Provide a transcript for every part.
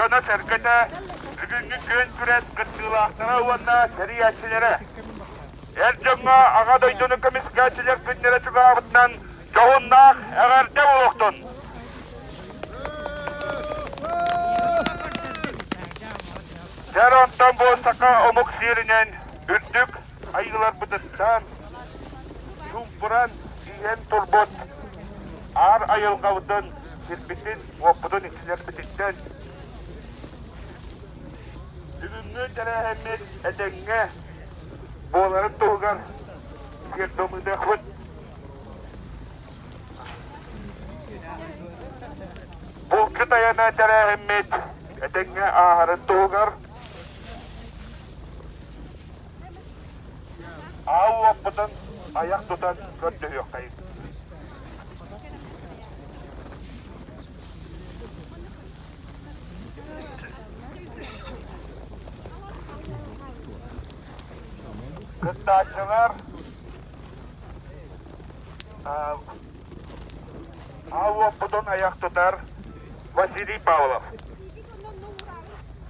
дьоно-сэргэтэ, бүгүҥҥү күөн күрэс кыттыылаахтара уонна тэрийээччилэрэ! Эр дьоҥҥо Аҕа дойдуну көмүскээччилэр күннэрэ чугаһаабытынан дьоһуннаах эҕэрдэ буолуохтун! Дьэр онтон бу саха омук сиэринэн үрдүк айыыларбытыттан чуумпуран иһэн турбут аар айылҕабытын, сирбитин, уоппутун иччилэрбититтэн бүгүҥҥү тэрээһиммит этэҥҥэ буоларын туһугар сиэрдомыытыахпыт. Булчут айана тэрээһиммит этэҥҥэ ааһарын туһугар Аал уоппутун айах тутан көрдөһүөххэйиҥ. Кыттааччылар аал уоппутун айах тутар Василий Павлов.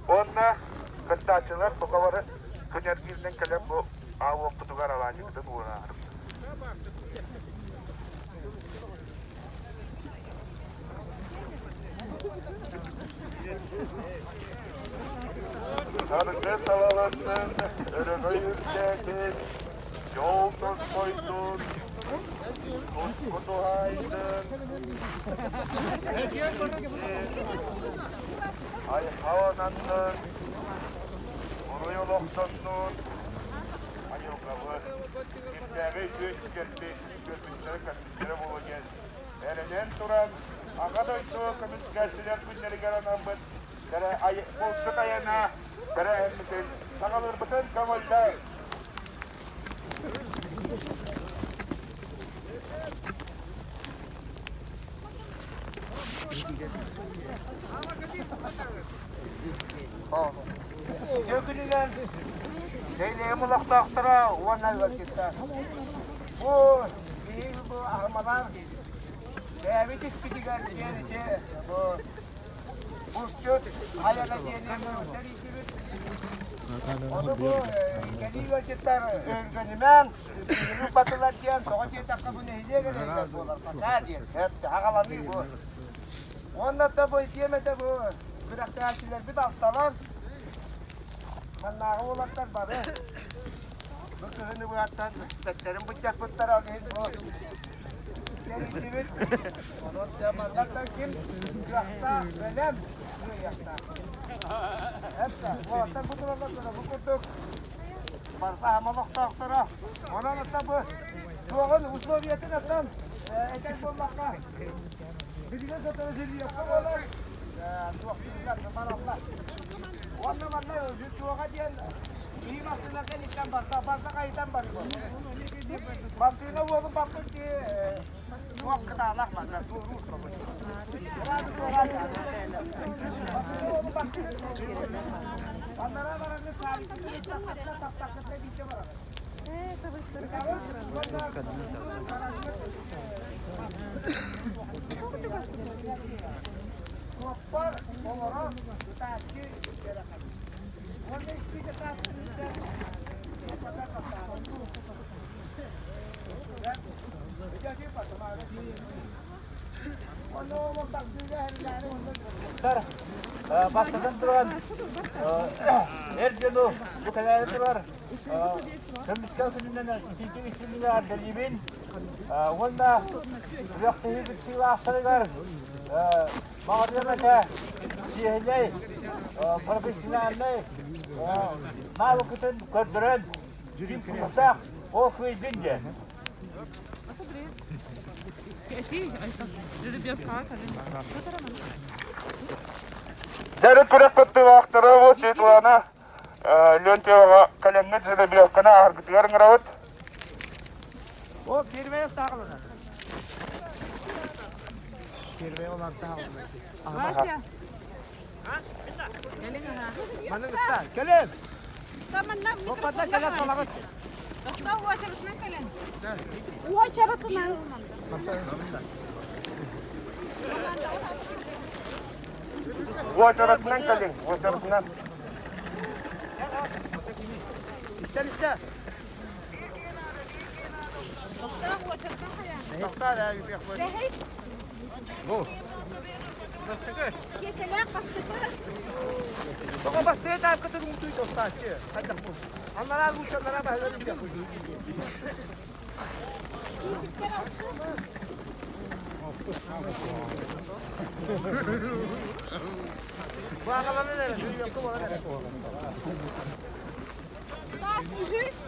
Уонна кыттааччылар бука бары күн эргииринэн кэлэн бу аал уоппутугар алаадьыбытын уураарбыт. Саргы салалатын өрөгөй үрдээтин, дьол тосхойдун, туску туһаайдын, Айхалананнын, буруй олохтоннун, айылҕабыт, кимдээҕи үтүө кэлбит, көрбүттэрэ-көрбүттэрэ буолуо диэн эрэнэн туран, Аҕа дойду көмүскээччилэр күннэригэр анаммыт булчут айана тэрээһиммитин саҕалыырбытын көҥүллээ! Дьөгүнүнэн нэһилиэгим олохтоохторо уонна ыалдьыттар. Бу биһиги бу аһымалар бэйэбит испитигэр диэн ити бу булчут айана диэни тэрийдибит. Ону бу кэлии ыалдьыттар өйгөнүмэҥ, биһиги батылар диэн тоҕо диэтэххэ бу нэһилиэк эрэ буолар бакаа диэн аҕаланыы бу. Уонна да бу тиэмэтэ бу күрэхтэһээччилэрбит алталар. Маннааҕы уолаттар бары бу кыһыны быһаттан бэттэрин быччаппыттара ол иһин бу тэрийдибит. Онон дьэ маннартан ким кыахтаах, бэлэм кыайыахтаах. Эптэ, уолаттар бу тураллар бу курдук барыта ама олохтоохторо. Онон оттон бу туоҕун условиятын оттон этэр буоллахха Билигин сотору сирийиэххэ буолар, туохтуургар бараллар. Уонна манна туоҕа диэн киһи массыына кэнниттэн барда, барда хайытан барыы. Массыына уолун баппыт киһи туох кытаанах манна туоруур Аннара барарга таптаккытта биитэ барар. Суоппар олорон ытааччы ыарахан. Уонна икки ытааччы Бастатан туран, эр дьону бу кэлээри турар көмүскэл күнүнэн итиитик истиҥник эҕэрдэлиибин уонна күрэхтэһии кыттыылаахтарыгар баҕарыам этэ чиэһинэй, профессиональнай навыкытын көрдөрөн ким күүстээх ол кыайдын диэн. Дьарык күрэх кыттыылаахтара бу Светлана Леонтьеваҕа кэлэҥҥит жеребьевканы ааһаргытыгар ыҥырабыт. О, первая тағылына. Первая олар тағылына. Вася. Манын ытта, кэлин. Таманна Оппата кэлэн талаҕыт. Уочаратынан кэлин. Уочаратынан. Уочаратынан кэлиҥ, уочаратынан. Истэн истэ. Бэһис. Киэсэлээх бастакы. Тоҕо бастыйа таапкытын уутуй тостааччы. Хайдах бу? Аннараа лучше аннараа баһылар илдьэ. Киичиктэр алтыс. Бааҕаланан эрэ, сүрүөххэ буолан эрэ. Стас үһүс.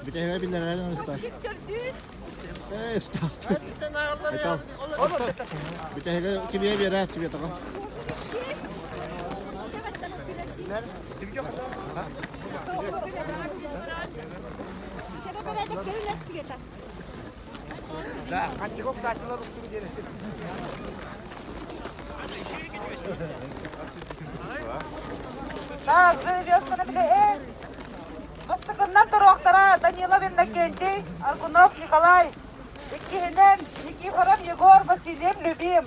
Бүтэһигэ биллэрэр Стас. Костик төрдүс. Э, Стас. Айтал. Бүтэһигэ кимиэ биэрэр Светаҕа? Иккис. Да, ханчыкок саачылар устун диэн. Бастакыннан туруохтара Данилов Иннокентий, Аргунов Николай, иккиһинэн Никифоров Егор, Васильев Любим,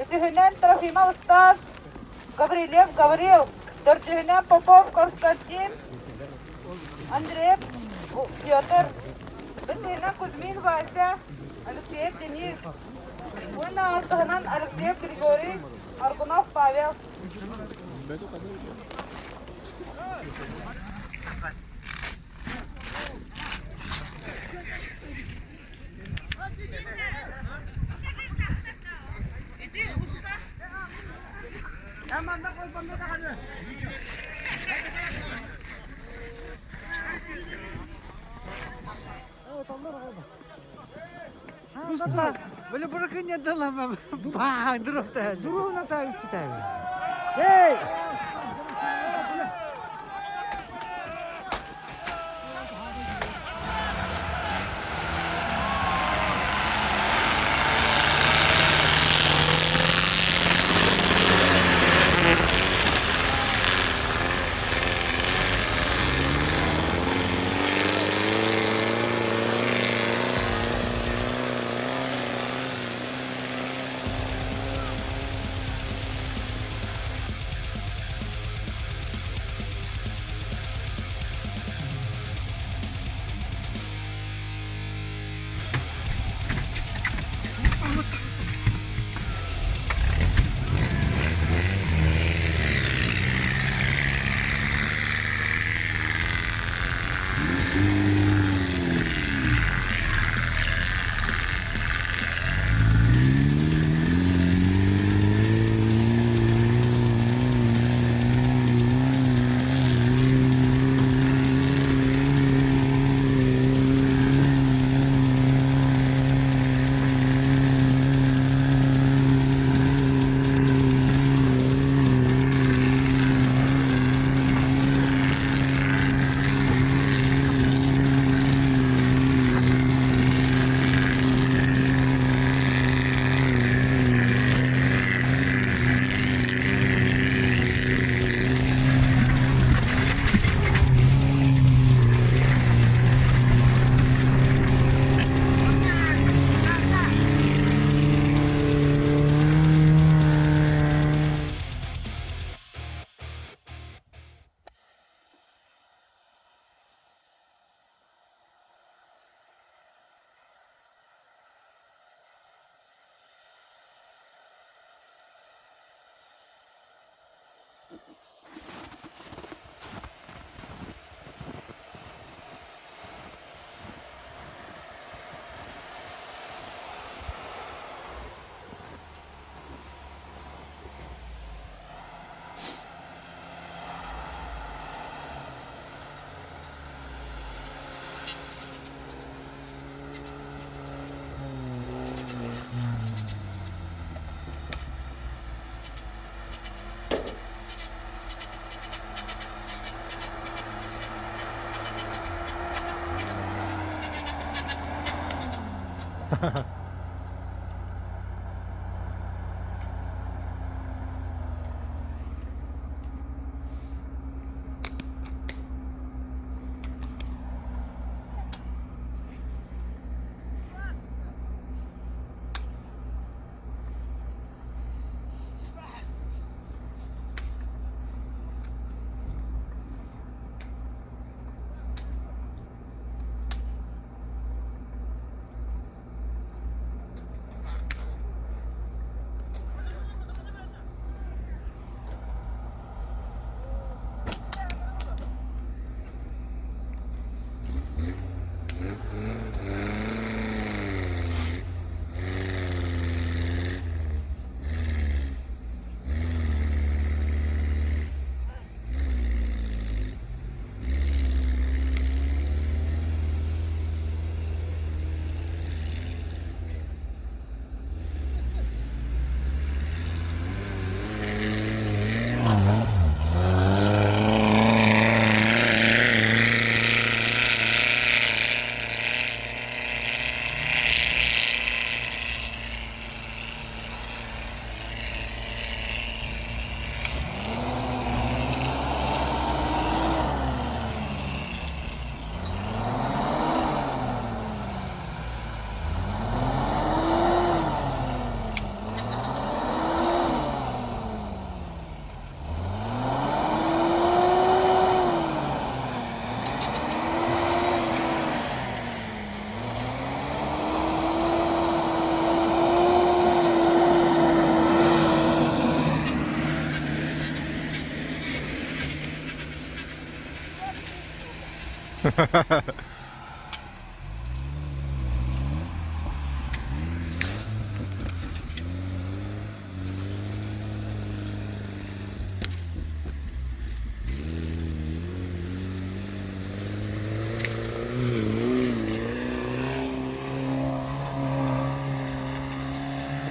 үсүһүнэн Трофимов Стас, Гаврильев Гаврил, төрдүһүнэн Попов Константин, Андреев Петр, бэсиһинэн Кузьмин Вася, Алексеев Денис уонна алтыһынан Алексеев Григорий, Аргунов Павел. Эй!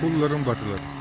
Kulların batıları.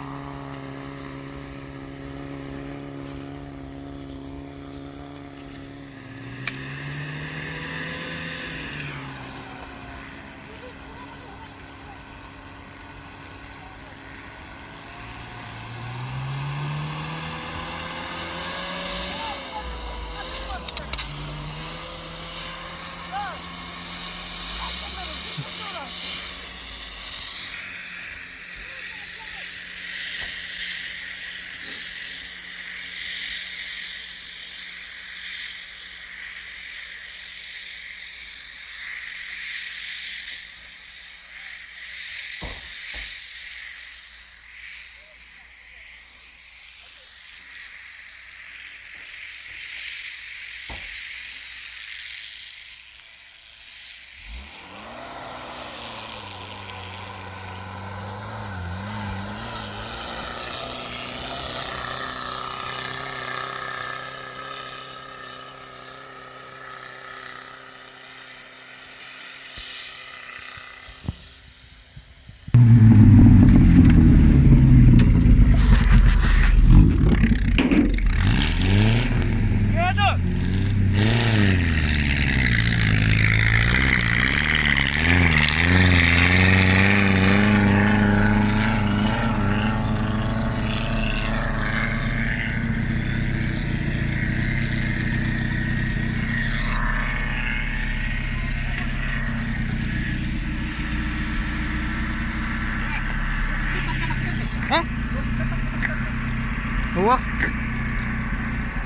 Туох?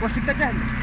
Костикта кэллэ.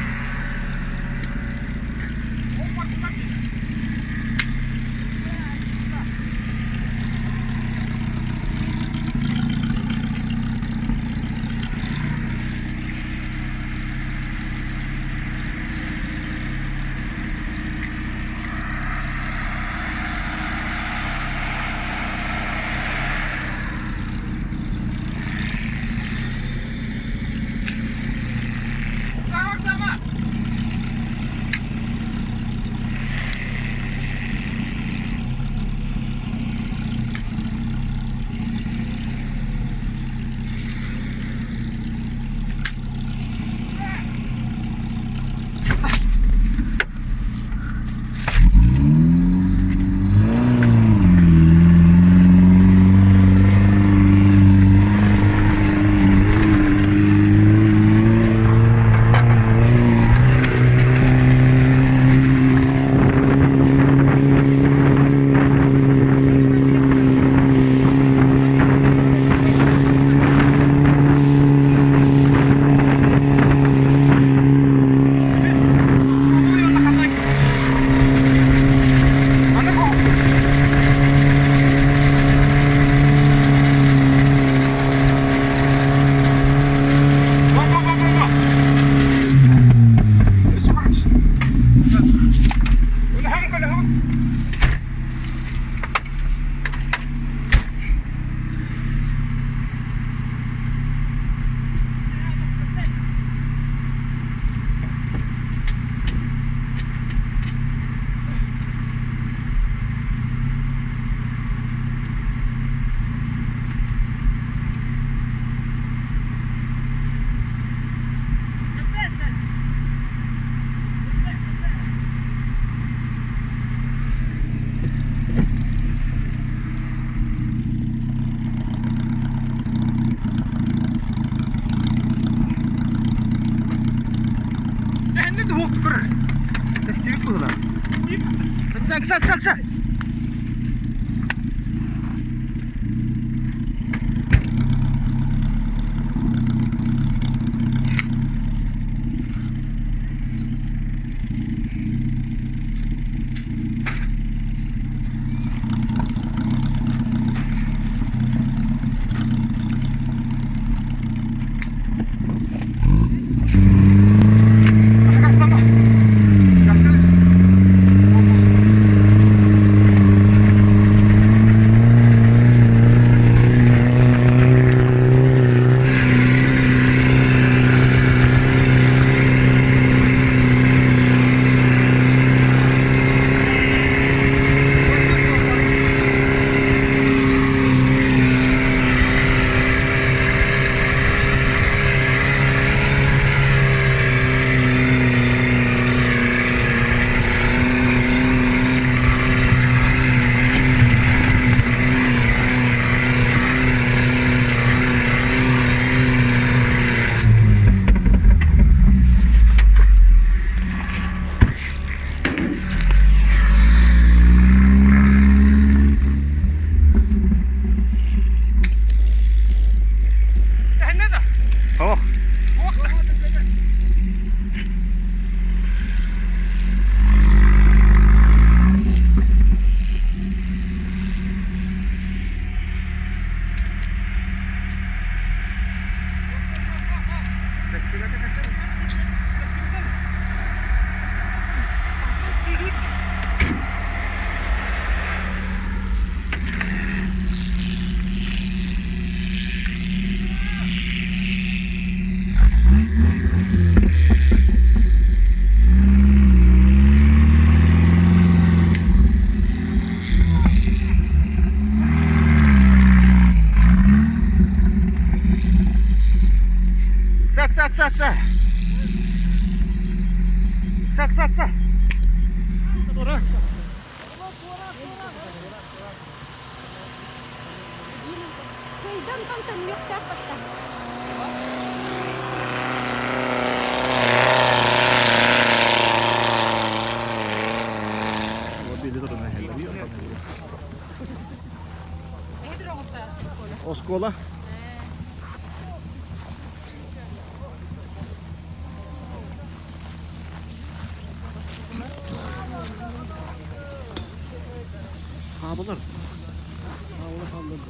Ыкса, ыкса, ыкса. Ыкса, ыкса, ыкса. Тура. Кыйдан төннүөхтээх батта. Оскуола. Хаабылар. Хаабылар хааллар.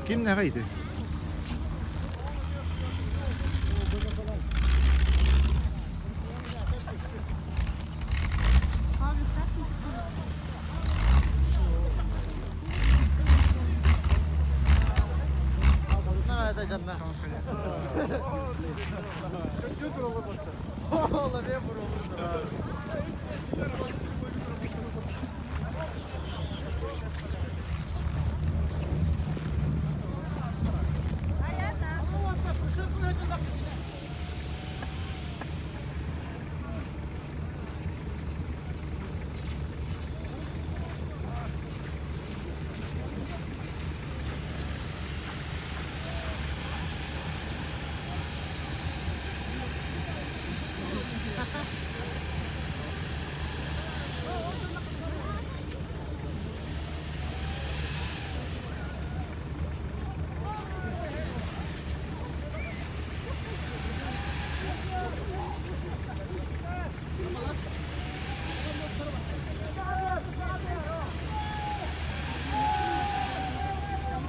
Ким нагайды?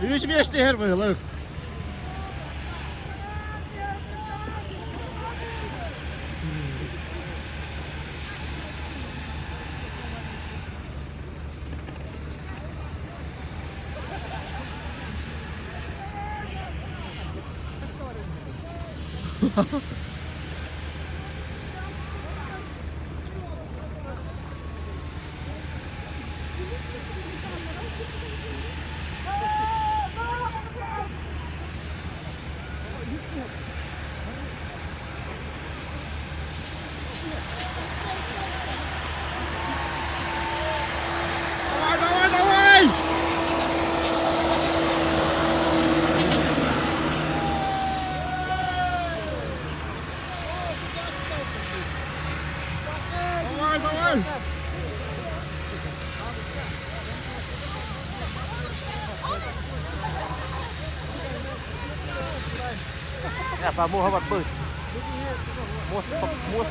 Үс миэстэ иһэр быһылык. Давай, давай, давай! Давай, давай! Муха барбыт. Мост, мост.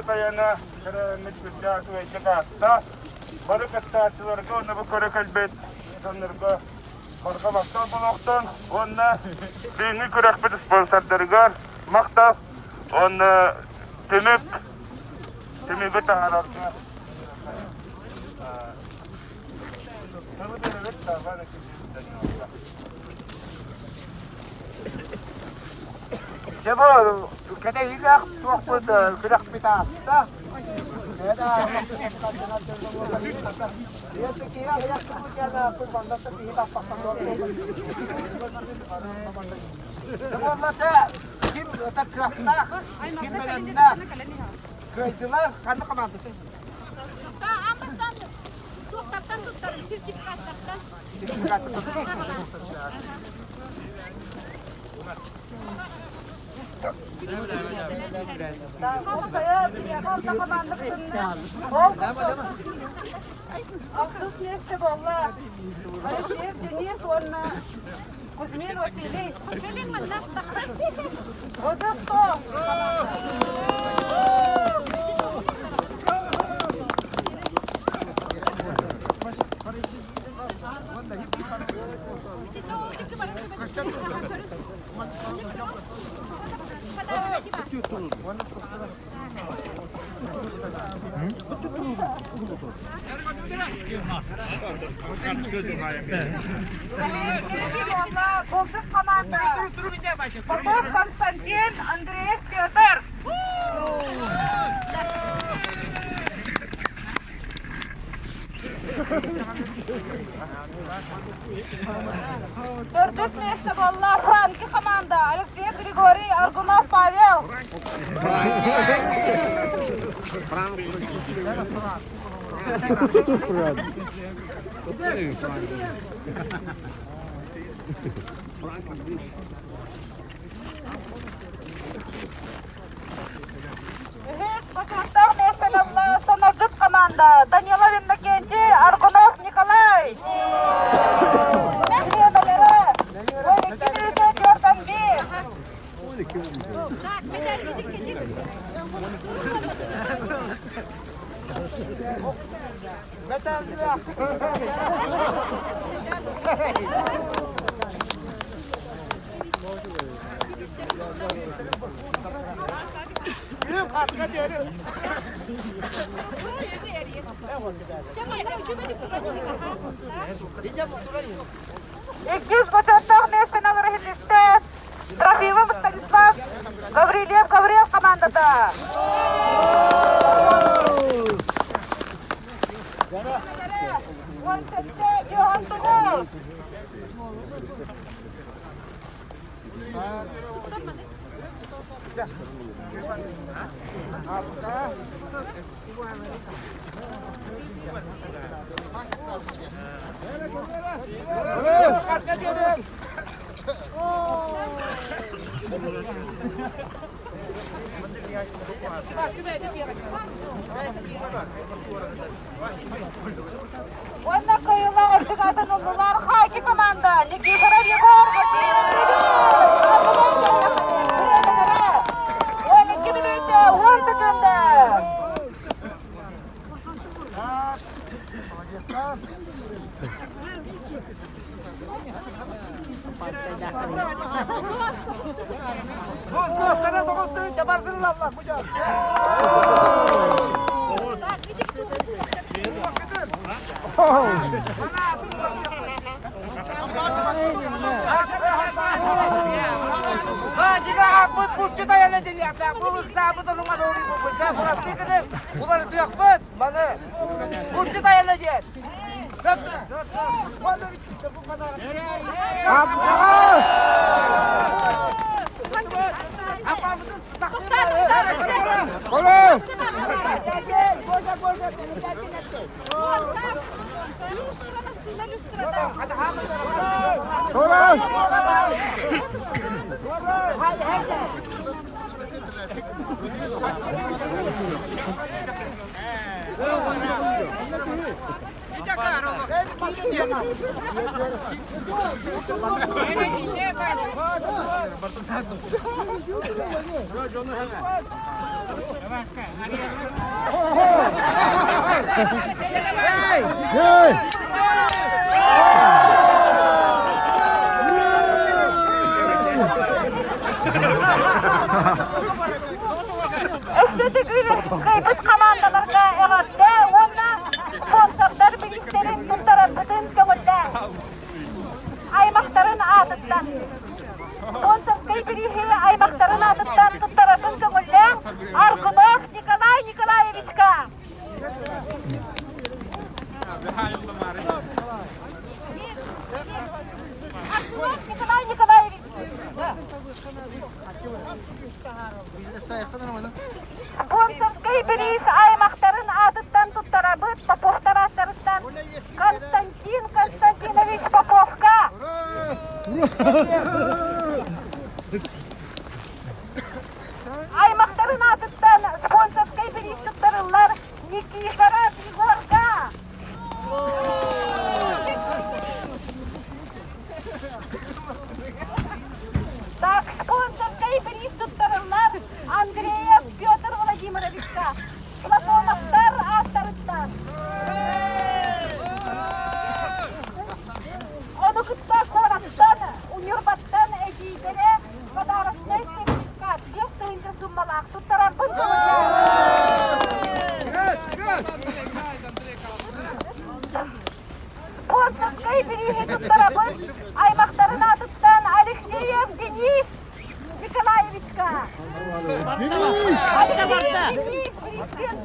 Булчут айана тэрээһиммит сүрдээх үчүгэйдик ааста. Бары кыттааччыларга уонна бу көрө кэлбит дьоннорго барҕа махтал буолуохтун уонна бүгүҥҥү күрэхпит спонсордарыгар махтал уонна түмүк түмүгү таһаарарга тылы биэрэбит Савва Даниловка. Дьэ бу кэтэһиилээх туохпут күрэхпит ааста. Ким кыахтаах, ким бэлэмнээх кыайдылар, ханна командата? Аан бастаан туохтартан туттарым, сертификаттартан. Алтыс миэстэ буолла. Алексеев Денис уонна Кузьмин Василий. Кэлин манна тахсан. Одотто. Булчут команда. Попов Константин, Андреев Петр. Төрдүс миэстэ буолла Франки команда Алексей Григорий Аргунов Павел. Үһүс бочуоттаах миэстэни ылла Сонордьут команда Данилов Иннокентий, Аргунов Николай. Бириэмэлэрэ 12 мүнүүтэ 4 Так, медаль кэлин. Иккис бочуоттаах миэстэни ылар иһиллистэ Трофимов Станислав Гаврильев Гаврил командата. 17 Йохан Тумус. Уонна кыайыылаах үрдүк аатын ыллылар хаки команда Никифоров Егор Васильев 12 мүнүүтэ 10 секунда. Hey! Өссө төгүл кыайбыт хамаандаларга эҕэрдэ уонна спонсордар бириистэрин туттарарбытын көҥүллээ. Аймахтарын аатыттан. Спонсорскай бирииһи аймахтарын аатыттан туттарарбын көҥүллээ Аргунов Николай Николаевичка. Аргунов Николай Николаевич. Спонсорскай бириис аймахтарын аатыттан туттарабыт Поповтар ааттарыттан Константин Константинович Поповка. Аймахтарын аатыттан спонсорскай бириис туттарыллар Никифоров Егорга. Так, спонсорскай бириис туттарыллар Андреев Петр Владимировичка, Платоновтар ааттарыттан. Ону кытта куораттан, Ньурбаттан эдьиийдэрэ подарочнай сертификат 5000 суммалаах туттарарбын Спонсорскай бирииһи туттарабын аймахтарын аатыттан Алексеев Денис Николаевичка. Алексеев Денис бирииспин.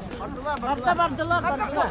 Барда бардылар, бардылар.